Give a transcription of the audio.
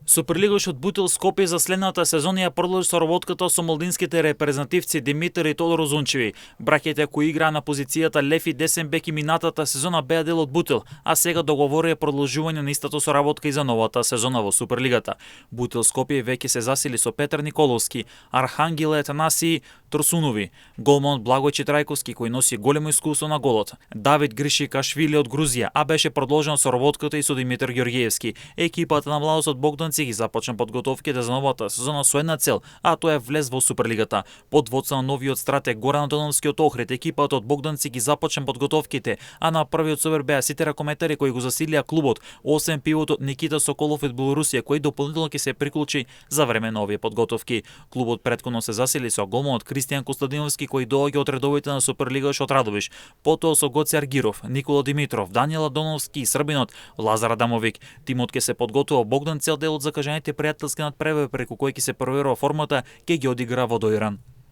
Суперлигошот Бутил Скопје за следната сезона ја продолжи соработката со молдинските репрезентативци Димитар и Тодор Узунчеви. Браќите кои играа на позицијата лев и десен бек и минатата сезона беа дел од Бутил, а сега договори е продолжување на истата соработка и за новата сезона во Суперлигата. Бутил Скопје веќе се засили со Петар Николовски, Архангел Етанаси Торсунови, голман Благој Читрајковски кој носи големо искуство на голот, Давид Гришикашвили од Грузија, а беше продолжена соработката и со Димитар Ѓорѓиевски. Екипата на младосот Богдан ги започна подготовките за новата сезона со една цел, а тоа е влез во Суперлигата. Под водство на новиот стратег Горан Доновски од Охрид, екипата од Богданци ги започна подготовките, а на првиот собир беа сите ракометари кои го засилија клубот, освен пивотот Никита Соколов од Белорусија, кој дополнително ќе се приклучи за време на овие подготовки. Клубот претходно се засили со голманот Кристијан Костадиновски кој доаѓа од редовите на Суперлигашот Радовиш, потоа со Гоце Аргиров, Никола Димитров, Даниела Доновски и србинот Лазар Адамовик. Тимот ќе се подготвува Богдан цел дел од закажаните пријателски надпревари преку кој ќе се проверува формата, ќе ги одигра во Доиран.